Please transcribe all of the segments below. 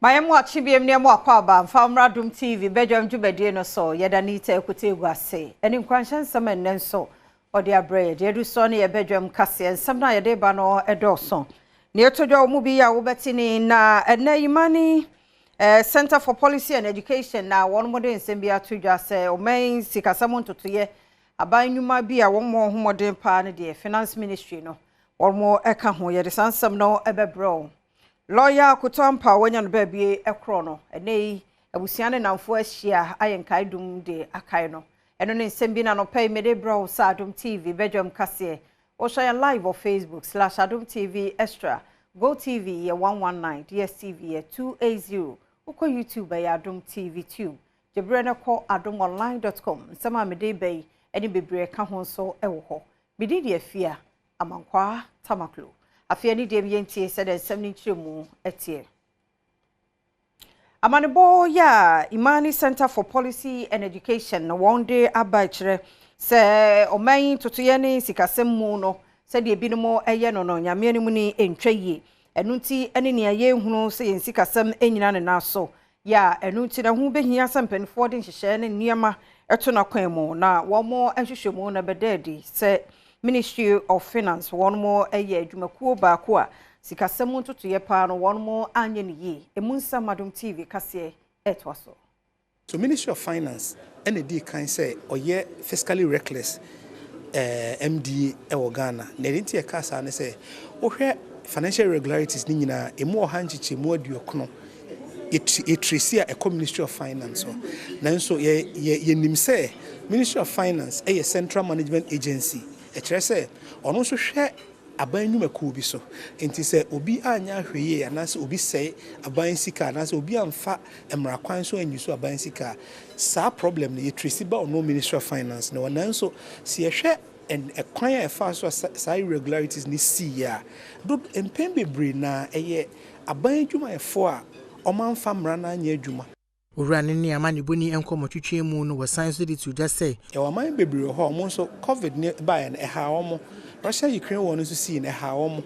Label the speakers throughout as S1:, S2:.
S1: Mayɛ mo akye biom ne mo akwaaba mfa mmra Adom TV badwam dwumadie no so. Yɛda Anita Akuteegu ase ɛne nkuranhyɛ nsɛm a ɛnnɛ nso ɔde abrɛ yɛ. Deɛ adu soɔ no yɛ badwam kaseɛ. Nsɛm no a yɛde ba no ɛdɔɔso. Nea ɛtɔ dwa wɔ mu bi a wobɛte ni na ɛnnɛ Imani Center for Policy and Education na wɔn de nsɛm bi ato dwa sɛ ɔman sikasɛm ntotoyɛ aban nnwuma bi a wɔn mmɔ ho mmɔden paa no deɛ Finance Ministry no wɔn ka ho. Yɛde saa nsɛm no ɛbɛbrɛ wo. Lɔya Akoto Ampaw a wanya no baabi korɔ no, ɛnnɛ yi abusua ne nnamfoɔ ahyia ayɛ nkaedum de akae no. Ɛno ne nsɛm bi na anɔpa yi mede brɛ wo sɛ Adom TV badwam kaseɛ. Wohwɛ yɛn live wɔ Facebook slash Adom TV Extra, GoTv yɛ 119, DSTV yɛ 280, wokɔ YouTube ɛyɛ Adom TV Tube. Gye berɛ no kɔ adomonline dot com, nsɛm a mede ba yi ne bebree ɛka ho nso wɔ hɔ. Me din de Afia Amankwaa Tamaklo. Afei ɛne deɛ yɛntie sɛdeɛ nsɛm no nkyerɛmu teɛ. Amanebɔ yɛ a Imani Center for Policy and Education na wɔn de aba kyerɛ sɛ ɔman yi ntotoeɛ ne sikasɛm mu no sɛdeɛ ebinom yɛ no no Nyame anim ni ɛntwa yie. Ɛno nti ne nea yɛnhunu sɛ yɛn sikasɛm nnyina ne nan so yɛ a ɛno nti na ɛho bɛhia sɛ mpanimfoɔ de nhyehyɛeɛ ne nneɛma to n'akwan mu na wɔn nhwehwɛmu no bɛda adi sɛ Ministry of Finance wɔn yɛ adwumakuo baako a sikasɛm mu ntotoeɛ paa no wɔn anyɛ no yie. Emu nsɛm Adom TV kaseɛ ɛtoa so.
S2: So Ministry of Finance na ɛdii kan sɛ ɔyɛ fiscally reckless MDA wɔ Ghana. Na deɛ nti ɛkaa saa ne sɛ, wohwɛ financial irregularities no nyinaa, ɛmu ɔha nkyekyɛmu aduɔkono, yɛtresi a ɛkɔ Ministry of Finance hɔ. Nanso yɛnim sɛ Ministry of Finance yɛ central management agency. Ɛkyerɛ sɛ ɔno nso hwɛ aban nnwumakuo bi so. Nti sɛ obi anyɛ ahwɛyie anaasɛ obi sɛe aban sika anaasɛ obi amfa mmara kwan so anyi so aban sika a, saa problem no yɛtresi ba ɔno Ministry of Finance no hɔ. Nanso sɛ yɛhwɛ ɛkwan a ɛfa so a saa irregularities no siiɛ a, mpɛn bebree na ɛyɛ aban adwumayɛfoɔ a wɔamfa mmara no anyɛ adwuma.
S3: Owura no ne amanebɔni nkɔmmɔtwetwe mu no wɔsan nso de to dwa sɛ.
S2: Yɛwɔ aman bebree wɔ hɔ a wɔn nso Covid ne baeɛ no ɛhaa wɔn. Russia Ukraine war no nso sii no ɛhaa wɔn.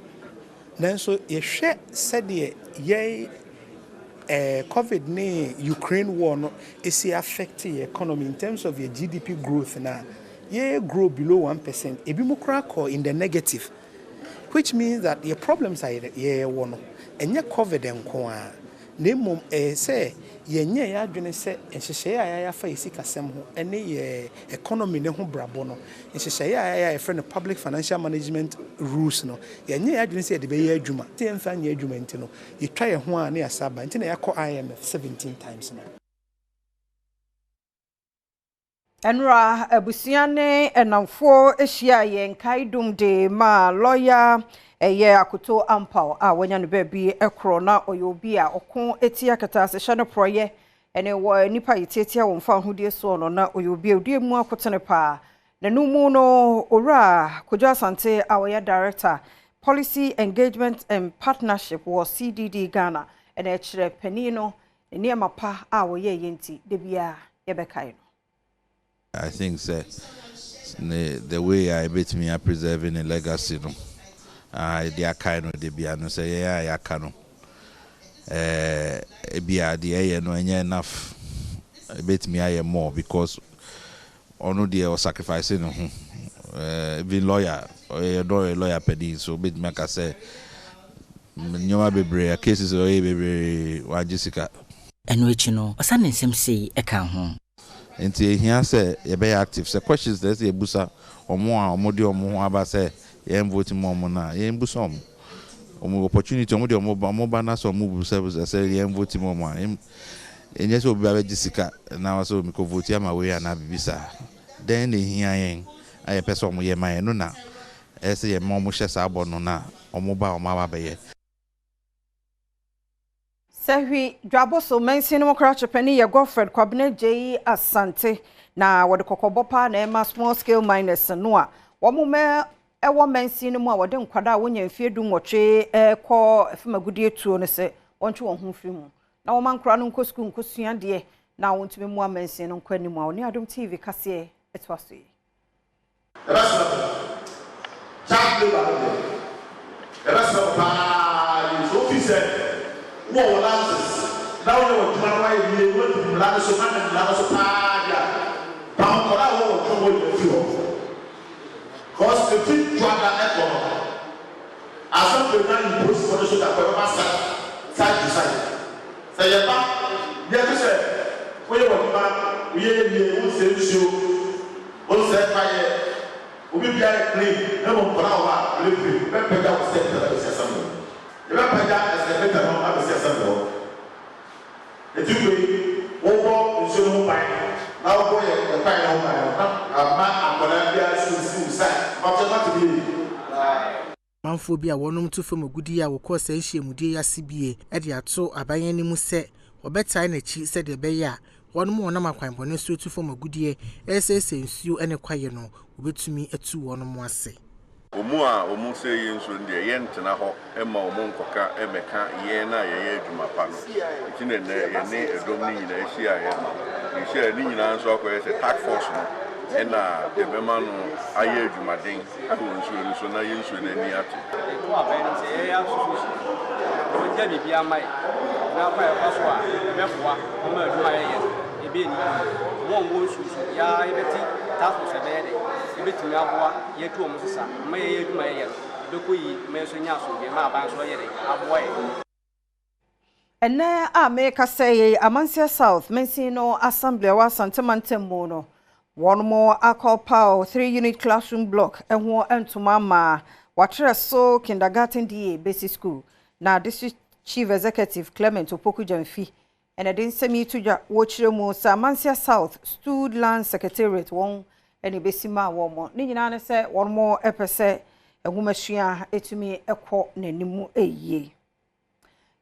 S2: Nanso yɛhwɛ sɛdeɛ yɛn Covid ne Ukraine war no si affect yɛ economy in terms of yɛ GDP growth no a, yɛ grow below 1%. Ebinom koraa kɔ in the negative, which means that yɛ problems a yɛwɔ no ɛnyɛ Covid nko ara. Na mmom ɛyɛ sɛ yɛnyɛɛ yɛn adwene sɛ nhyehyɛe a yɛayɛ afa yɛn sikasɛm ho ne yɛn economy no ho brabɔ no, nhyehyɛe a yɛayɛ a yɛfrɛ no Public Financial Management Rules no, yɛnyɛɛ yɛn adwene sɛ yɛde bɛyɛ adwuma. Sɛ yɛmfa nyɛ adwuma nti no, yɛtwa yɛn ho a na yɛasan aba. Nti na yɛakɔ IMF 17 times no.
S1: Nnora abusua ne nnamfoɔ hyiaa yɛn nkaedum de maa lɔya ɛyɛ Akoto Ampaw a wanya no baabi korɔ na ɔyɛ obi a ɔko tia kɛtɛasehyɛ no porɔyɛ ne wɔ nnipa a yɛtiatia wɔn fa ahodie soɔ no na ɔyɛ obi a ɔdi mu akotene paa. N'ano mu no Owura Kojo Asante a ɔyɛ Director Policy Engagement and Partnership wɔ CDD Ghana na ɛkyerɛ panin no nneɛma pa a ɔyɛeɛ nti da biara yɛbɛkae no.
S4: I think sɛ ne the way a yɛbɛtumi a preserve ne legacy no a yɛde akae no da biara no sɛ yɛn a yɛaka no ɛɛ ebia deɛ ɛyɛ no ɛnyɛ enough, ɛbɛtumi ayɛ more because ɔno deɛ ɔsacrifice ne ho ɛɛ even lawyer ɔyɛ ɔyɛ lawyer panin so obɛtumi aka sɛ nneɛma bebree cases ɔyɛ bebree wagye sika.
S5: Ɛno akyi no, ɔsa ne nsɛm sei ɛka ho.
S4: Nti ehia sɛ yɛbɛyɛ active sɛ questions na ɛsɛ yɛbusa ɔmo a ɔmo de ɔmo ho aba sɛ yɛn vote mu ɔmo na yɛn busa ɔmo ɔmo opportunity ɔmo de ɔmo ba ɔmo ba na sɛ ɔmo busa busa sɛ yɛn vote mu ɔmo a ɛnyɛ sɛ obi ba bɛgye sika na wasɛ omi kɔ vote ama wei anaa bibi saa dɛn na ehia yɛn a yɛpɛ sɛ ɔmo yɛ ma yɛn no na ɛyɛ sɛ yɛn ma ɔmo hyɛ saa bɔ no na ɔmo ba ɔmo aba bɛyɛ.
S1: Sɛhwi Dwaboso mansin no mu krakye panin yɛ Godfred Kwabena Gyei Asante na wɔde kɔkɔbɔ paa na ɛma small scale miners no a wɔn mɛ ɛwɔ mansin no mu a wɔde nkwadaa a wɔnya mfeɛ 18 ɛkɔ fam agudeɛ tuo no sɛ wɔntwe wɔn ho mfiri mu na wɔn ankora no nkɔ sukuu nkɔsua deɛ na wɔntumi mmoa mansin no nkɔ anim a wɔne Adom TV kaseɛ ɛtoa so yi.
S6: Yɛbɛsrɛ mo, child labour no deɛ, yɛbɛsrɛ mo paa yie. So wofi sɛ wowɔ wo license? Na woyɛ w'adwuma na woayɛ yie na woadi mmara no so na ne mmara no so paa deɛ a, pam nkwadaa a wɔwɔ w'adwuma mu hɔ nyinaa firi hɔ. Cos efi Dwoada ɛkɔ no, assembly no ayi polisifoɔ ne sogyafoɔ ɛbɛba side side to side. Sɛ yɛba na yɛto sɛ woyɛ w'adwuma, woyɛ yie, wonsɛe nsuo, wonsɛe kwaeɛ, Obi biara yɛ clean na mmom nkwadaa wɔ hɔ a bere firi yɛbɛpagya wo step no abɛsi assembly hɔ. Yɛbɛpagya excavator no abɛsi assembly hɔ. Enti wei wobɔ nsuo no ho ban na wobɔ yɛ yɛ kwaeɛ no ho ban no na amma akwadaa biara nso nsi wo side. Mpakyɛ moate me yie?
S3: Amanfoɔ bi a wɔnom tu fam agudeɛ a wɔkɔɔ saa nhyiamudie yi ase bie de ato aban anim sɛ wɔbɛtae n'akyi sɛdeɛ ɛbɛyɛ a wɔnom a wɔnam akwan bɔne so tu fam agudeɛ resɛesɛe nsuo ne kwaeɛ no wɔbɛtumi atu wɔnom ase.
S7: Wɔn a wɔsɛe yɛn nsuo no deɛ, yɛrentena hɔ mma wɔnkɔka mmɛka yɛn a yɛyɛ adwuma pa no. Nti na nnɛ yɛne ɛdɔm no nyinaa hyiaeɛ no. Yɛhyiaeɛ no nyinaa nso akɔyɛ sɛ task force no na yɛbɛma no ayɛ adwumaden wɔ nsuo no so na yɛn nsuo no ani ate.
S8: Yɛto abɛn no sɛ yɛyɛ association no, wɔgya biribiara ma yɛn na kwan a yɛfa so a ɛbɛboa ama adwuma a yɛyɛ no ɛbɛyɛ ne yie. Wɔn a wɔwɔ nsuo so, yɛn ara yɛbɛte task force a ɛbɛyɛ dɛ, ɛbɛtumi aboa yɛatu wɔn so sa ma yɛyɛ adwuma a yɛyɛ no ɛbɛkɔ yie ma yɛn nso yɛanya asomdwoeɛ ma aban nso ayɛ dɛ aboa yɛn.
S1: Ɛnnɛ a merekasa yi, Amanseɛ South Mansin no Assembly a ɛwɔ Asante Mantam mu no, wɔn akɔpaw 3-unit classroom block ho ntoma ama wɔatrɛ so Kindergarten DA Basic School. Na District Chief Executive Clement Opoku Gyamfi na ɛde nsɛm yi to dwa. Wɔkyerɛ mu sɛ Amanseɛ South Stood Land Secretariat wɔn na ɛbɛsi maa wɔn. Ne nyinaa ne sɛ wɔn pɛ sɛ nwomasua tumi kɔ n'anim yie.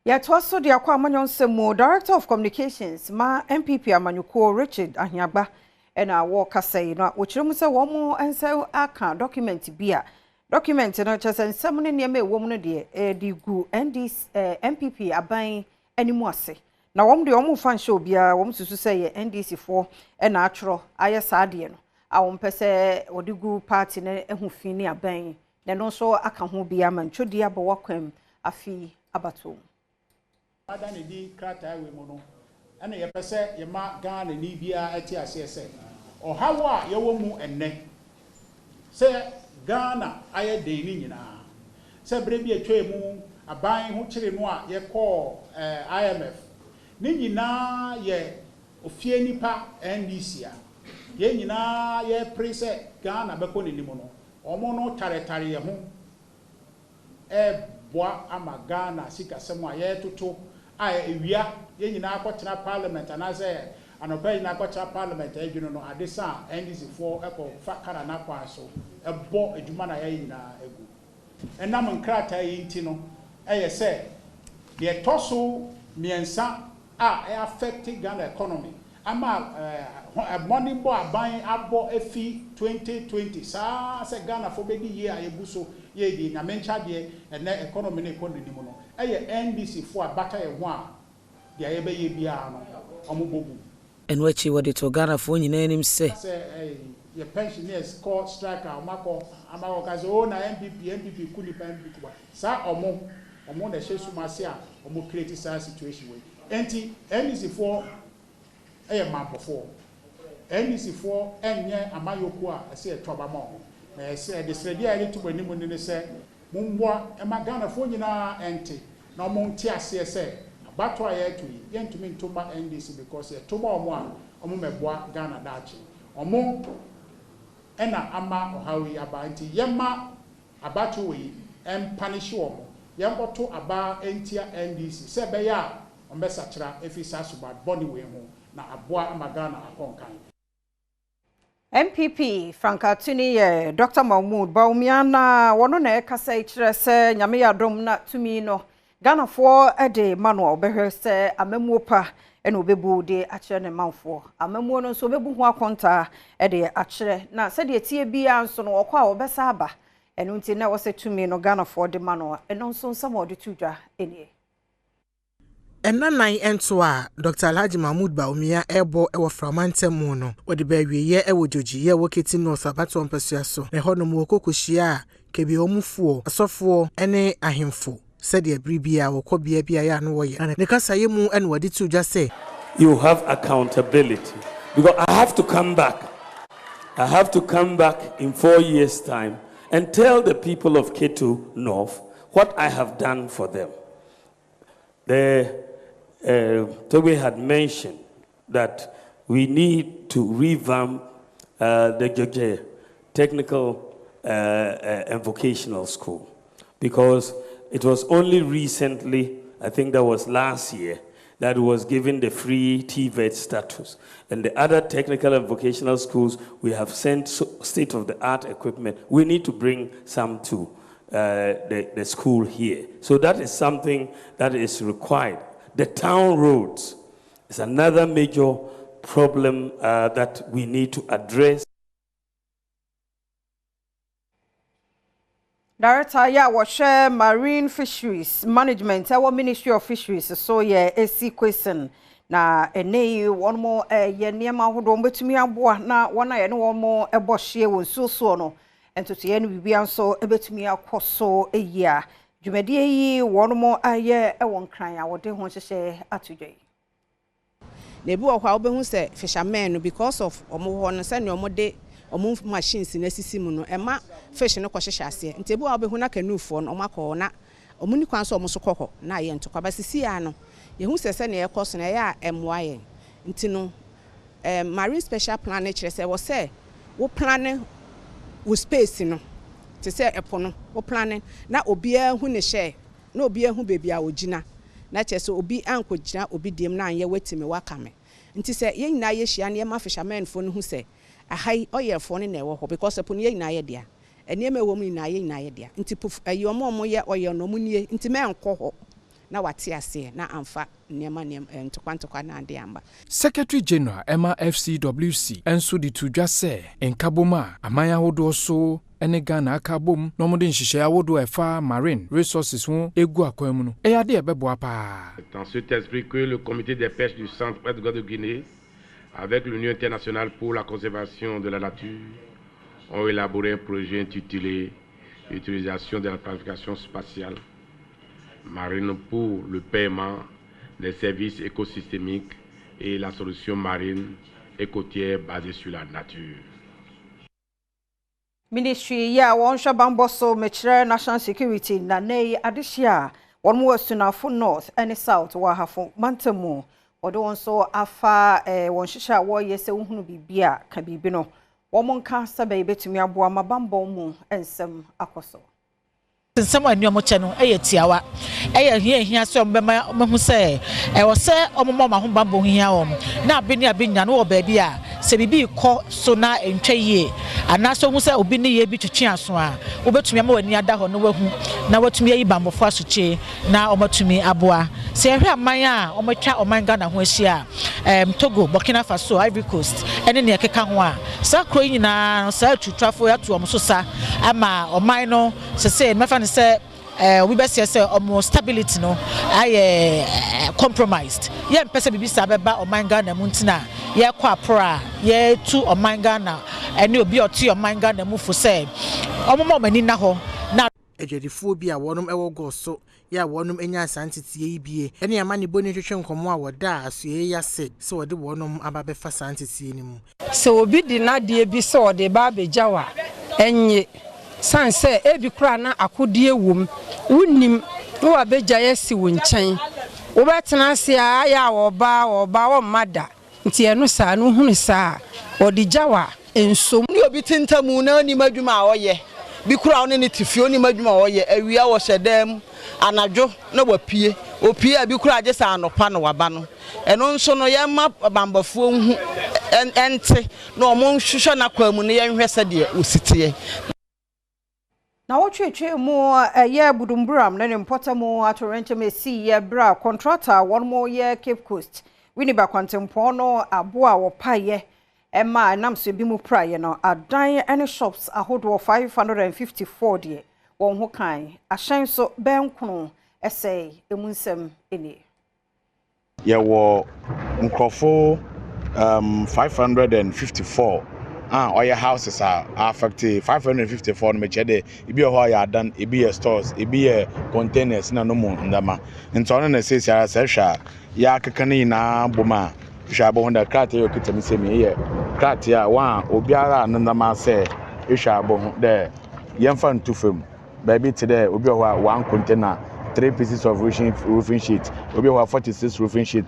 S1: Yɛtoa so de akɔ amanyɔ nsɛm mu. Director of Communications ma NPP amanyɔkuo Richard Ahiagba na wɔrekasa yi na wɔkyerɛ mu sɛ wɔn nsa aka document bi a document no kyerɛ sɛ nsɛm ne nneɛma a ɛwɔ mu no deɛ ɛde gu NDC, eh, NPP aban anim ase. Na wɔn deɛ wɔn mfa nhyɛ obiara, wɔn susu sɛ yɛ NDC foɔ na atwerɛ ayɛ saa adeɛ no a wɔn pɛ sɛ wɔde gu party no ho fi ne aban na ɛno nso aka ho bi ama ntwodie abɔ w'akwam afe yi abatoɔ mu.
S9: Ada no adi krataa wei mu no, ɛna yɛpɛ sɛ yɛma Ghanani biara te aseɛ sɛ, ɔhaw a yɛwɔ mu ɛnnɛ, sɛ Ghana ayɛ den no nyinaa, sɛ berɛ bi a atwaa mu aban ho kyere no a yɛkɔɔ IMF, ne nyinaa yɛ ofie nipa NDC a yɛn nyinaa yɛpere sɛ Ghana bɛkɔ n'anim no, Wɔn no taretare yɛn ho reboa ama Ghana sikasɛm a yɛretoto a awia yɛn nyinaa kɔtena parliament anaasɛ anɔpa yɛn nyinaa kɔtena parliament adwene no ade sa a NDC foɔ kɔ fa Kanana kwan so bɔ adwuma no a yɛayɛ nyinaa agu. Ɛnam nkrataa yi nti no ɛyɛ sɛ deɛ ɛtɔ so mmiɛnsa a ɛ affect Ghana economy ama mmɔdenbɔ a aban abɔ afi 2020 saa ara sɛ Ghanafoɔ bɛdi yie a yɛgu so yɛ deɛ Nyame nkyɛ adeɛ ɛnɛ economy no rekɔ n'anim no ɛyɛ NDC foɔ a bata yɛn ho a deɛ yɛbɛyɛ biara no wɔn bɔ gu.
S10: Ɛno akyi wɔde too Ghanafoɔ nyinaa anim sɛ.
S9: Sɛ yɛ pensioners kɔ strike a wɔn akɔ ama akɔka sɛ oo na NPP NPP ku nipa NPP ku ba saa wɔn wɔn na ɛhyɛ sum ase a wɔn create saa situation wei. Enti NDC foɔ yɛ mampɔfoɔ. NDC foɔ nyɛ amayɔkuo a ɛsɛ yɛto aba ma wɔn. Na yɛsrɛ, adesrɛdeɛ a yɛde to mo anim no ne sɛ, mommoa ma Ghanafoɔ nyinaa nte na wɔn nte aseɛ sɛ abatoɔ a yɛreto yi, yɛntumi nto mma NDC because yɛto ma wɔn a, wɔn mmɛboa Ghana daakye. Wɔn na ama ɔhaw yi aba. Nti yɛmma Abatoɔ yi ɛmpanihye wɔn, yɛnkɔto aba ntia NDC sɛ ɛbɛyɛ a wɔbɛsakyera afiri saa suban bɔne wei ho na aboa ama Ghana akɔ nkan.
S1: NPP frankaatuni yɛ Dɔkta Mahmood Bawumia na wɔno na ɛkasa yi kyerɛ sɛ Nyame yɛ adom na tumi no Ghanafoɔ de ma no a ɔbɛhwɛ sɛ amammuo pa na ɔbɛbu de akyerɛ ne manfoɔ. Amammuo no nso ɔbɛbu ho akontaa de akyerɛ na sɛdeɛ ɛteɛ biara nso no ɔkɔ a ɔbɛsa aba. Ɛno nti na ɛwɔ sɛ tumi no Ghanafoɔ de ma no. Ɛno nso nsɛm a ɔde to dwa nie.
S3: Nna nan nto a Dɔkta Alhaji Mahmood Bawumia rebɔ wɔ Frama ntam mu no, wɔde baa awieeɛ wɔ Gyogyi a ɛwɔ Keti North abatoɔ mpasua so, na ɛhɔnom wɔkɔ kɔhyiaa Kebiaɔmufoɔ, asɔfoɔ ne ahemfo. Sɛdeɛ bere biara wɔkɔ bea bi a ɛyɛ a na wɔyɛ. Na ne kasaeɛ mu na wɔde too dwa sɛ.
S11: You have accountability because I have to come back. I have to come back in 4 years' time and tell the people of Ketu North what I have done for them. The Toby had mentioned that we need to revamp the Dzodze Technical and Vocational School because it was only recently, I think that was last year, that was given the free TVET status. And the other technical and vocational schools, we have sent state of the art equipment. We need to bring some to the school here. So that is something that is required. The town roads is another major problem that we need to address.
S1: Director yɛ a wɔhwɛ Marine Fisheries Management ɛwɔ Ministry of Fisheries so yɛ Esi Kwesen na ɛnɛ yi wɔn mo ɛyɛ nneɛma ahodoɔ wɔn bɛtumi aboa na wɔn a yɛne wɔn mo ɛbɔ hyeɛ wɔ nsuo soɔ no ntotoeɛ no biribia nso bɛtumi akɔ so yie a dwumadie yi wɔn mo ayɛ ɛwɔ Nkran a wɔde ho nhyehyɛ ato dwa yi.
S12: Na ebi wɔ hɔ a wobɛhu sɛ fishermen no, because of ɔmo hɔ no, sɛnea ɔmo de ɔmo machines no asisi mu no, ɛma fish no kɔhyehyɛ aseɛ. Nti ebi wɔ hɔ a wobɛhu na canoefoɔ no ɔmo akɔ hɔ na ɔmo ni kwan so ɔmo so kɔ hɔ na ayɛ ntɔkwa ba. Sisi a no yɛhu sɛ sɛnea ɛkɔ so no, ɛyɛ a ɛmmoa yɛn. Nti no marine special plan no kyerɛ sɛ wɔ sɛ wo plan wo space no te sɛ ɛpo no, wo plan na obiara hu ne hyɛ na obiara hu baabi a ogyina, na kyerɛ sɛ obi ankɔgyina obi diem na anyɛ watimi waka me. Nti sɛ yɛn nyinaa yɛhyia nneɛma, fishermenfoɔ no hu sɛ aha yi ɔyɛfoɔ no na ɛwɔ hɔ, because ɛpo no yɛn nyinaa yɛ dea, nneɛma ɛwɔ mu nyinaa yɛn nyinaa yɛ dea. Nti po ɛyi ɔmo a ɔmo yɛ ɔyɛ no, ɔmo nie, nti mɛnkɔ hɔ na wate aseɛ na amfa nneɛma nneɛma ntokwa ntokwa na ade amba.
S13: Secretary General ɛma FCWC nso de to dwa sɛ nkabom a aman ahodoɔ so ne Ghana aka bom na wɔde nhyehyɛe ahodoɔ a ɛfa marine resources ho egu akwan mu no ɛyɛ ade a ɛbɛboa paa.
S14: C'est en cet esprit que le comité des pêches du Centre ouest de Guinée, avec l'Union internationale pour la conservation de la nature, ont élaboré un projet intitulé Utilisation de la planification spatiale marine pour le paiement des services écosystémiques et la solution marine et côtière basée sur la nature.
S1: Ministry yi a wɔnhwɛ bambɔ so, mekyerɛ National Security, na ne yi adehyia a wɔn wɔ Asunafo North ne South wɔ Ahafo mantam mu, wɔde wɔn nso afa wɔn hyehyɛ a wɔreyɛ sɛ wohunu biribi a ka biribi no, wɔn nka sɛ bɛyɛ bɛtumi aboa ma bambɔ mu nsɛm akɔ so.
S15: Nsɛm a nneɛma kyɛ no yɛ tiawa, ɛyɛ hia hia sɛ ɔmo bɛma ɔmo sɛ ɛwɔ sɛ ɔmo ma ɔmo ahobanbɔ ho hia wɔn na abe ne abe nya no wɔ baabi a sɛ biribi kɔ so na ntwa yie anaasɛ ohun sɛ obi ne yɛ bi twitwi aso a, wobɛtumi ama w'ani ada hɔ na wahu na watumi ayi bambɔfo asokye na wɔatumi aboa. Sɛ yɛhwɛ aman a wɔatwa ɔman Ghana ho ahyia a, Togo, Burkina Faso, Ivory Coast ɛne nea ɛkeka ho a, saa kuro yi nyinaa saa atuturafo atu wɔn so sa ama ɔman no sese mɛfa no sɛ obi bɛseɛ sɛ ɔmo stability no ayɛ compromised. Yɛmpɛ sɛ biribi saa bɛba ɔman Ghana mu, ntina yɛkɔ aporo a yɛtu ɔman Ghana ɛne obi a ɔte ɔman Ghana mu fo sɛ ɔmo ma ɔmo ani na hɔ na.
S3: Adwadifoɔ bi a wɔnom wɔ Goaso yɛ a wɔnom anya saa nteteɛ yi bie ne ama ne bɔne twetwe nkɔmmɔ a wɔda asoɛ yi ase sɛ wɔde wɔnom aba bɛfa saa nteteɛ no mu.
S16: Sɛ obi de n'adeɛ bi sɛ ɔde ba abɛgya wo a, ɛnye san sɛ ebi koraa na akodeɛ wom, wonnim na wabɛgya asi wo nkyɛn, wobɛtena ase a ayɛ a wɔba wɔba wɔmma da. Nti ɛno saa no, wohunu saa a ɔde gya wo a, nsom.
S17: Ne obi te ntamu na onim adwuma a ɔyɛ bi koraa, ɔne ne te fie, onim adwuma a ɔyɛ. Awia wɔhyɛ dan mu, anadwo na wapue. Opue a, bi koraa gye sɛ anɔpa na waba no. Ɛno nso no, yɛma bambɔfoɔ nhu ɛnte na ɔmo nhwehwɛ n'akwan mu na yɛnhwɛ sɛdeɛ osi teɛ.
S1: Na wɔtwetwe mu ɛyɛ Budumburam ne ne mpɔtam atorɛnkyɛm esi yɛ berɛ a contractor a wɔn mo yɛ Cape Coast Winneba kwantempɔn no aboa a wɔpaeɛ ɛma ɛnam so ebi mu praeɛ no, adan ne shops ahodoɔ 554 deɛ wɔn ho kan, ahyɛn so bɛnkono ɛsɛe. Emu nsɛm nie.
S6: Yɛwɔ nkurɔfo 554.
S18: a ɔyɛ houses a affect 554 no mekyerɛ dɛ ebi wɔ hɔ a ɔyɛ adan, ebi yɛ stores, ebi yɛ containers na no mu ndzɛmba. Ntsi ɔno na seseiara sɛ ehwɛ a yɛakeka ne nyinaa abɔ mu a, ehwɛ a bohu dɛ krataa yi a okitsa me nsamu yi yɛ krataa a wɔn a obiara a ne ndzɛmba asɛɛ ehwɛ a bohu dɛ yɛmfa nto famu. Baabi tse dɛ obi wɔ hɔ a one container, three pieces of roofing roofing sheet, obi wɔ hɔ a 46 roofing sheet,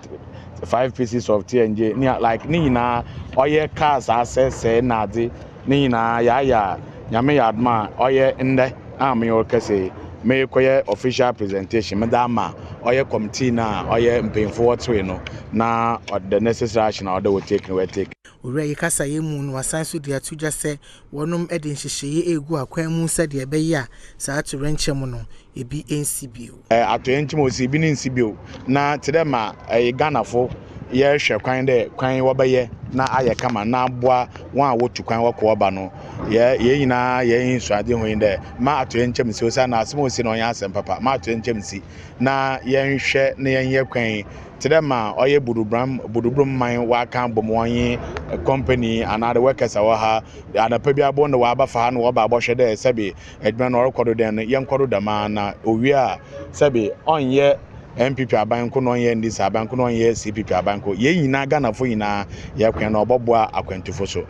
S18: five pieces of TNG, ne like ne nyinaa ɔyɛ cars asɛesɛe na adze ne nyinaa yɛayɛ a Nyame yɛ adom a ɔyɛ ndɛ a menye wo rekasa yi merekɔyɛ official presentation medze ama ɔyɛ committee no a ɔyɛ mpanyimfo wɔtsewee no na the necessary action a ɔwɔ dɛ wɔ take no wɔatake.
S3: Owura yi kasaeɛ mu no wasan nso de ato dwa sɛ wɔnom de nhyehyɛeɛ regu akwan mu sɛdeɛ ɛbɛyɛ a saa atoyerɛnkyɛm no ebi nsi bio.
S18: Atoyerɛnkyɛm a osi ebi no nsi bio na tse dɛ ma Ghanafo yɛhwɛ kwan dɛ kwan yi wɔbɛyɛ na ayɛ kama na aboa hɔn a wotu kwan wɔkɔ wɔba no. Yɛ hɛn nyina hɛn enyisoadzehu nye dɛ ma atoyerɛnkyɛm nsi osiandɛ asɛm a osi no ɔnnyɛ asɛm papa. Ma atoyerɛnkyɛm nsi na yɛnhwɛ na yɛnyɛ kwan yi tse dɛ ma ɔyɛ Budubram Budubrom man wɔaka abɔ mu wɔnye company anaa workers a wɔwɔ ha anapa biara bohu dɛ wɔaba fa ha na wɔba abɔhwɛ dɛ sɛbe edwuma no ɔrokɔ do dɛn no, yɛnkɔ do dɛmara na owie a, sɛbe ɔnnyɛ NPP aban nko na ɔnnyɛ NDC aban nko na ɔnnyɛ CPP aban nko, hɛn nyina Ghanafo nyina yɛkõ na ɔbɔboa akwantufo so.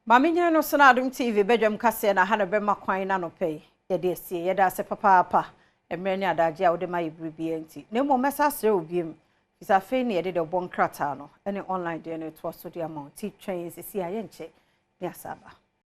S1: Maame Nyina no so na Adom TV badwam kaseɛ na ha na bɛma kwan na anɔpa yi yɛde asie. Yɛda ase papaapa mmerɛ ne adagyeɛ a wode ma yɛ bere biara nti. Na mmom mɛsa asrɛ wo biom, firi sɛ afei na yɛde deɛ ɔbɔ nkrataa no ne online deɛ no retoa so de ama wo nti twɛn yɛn sisi a yɛnkyɛ ne asa aba.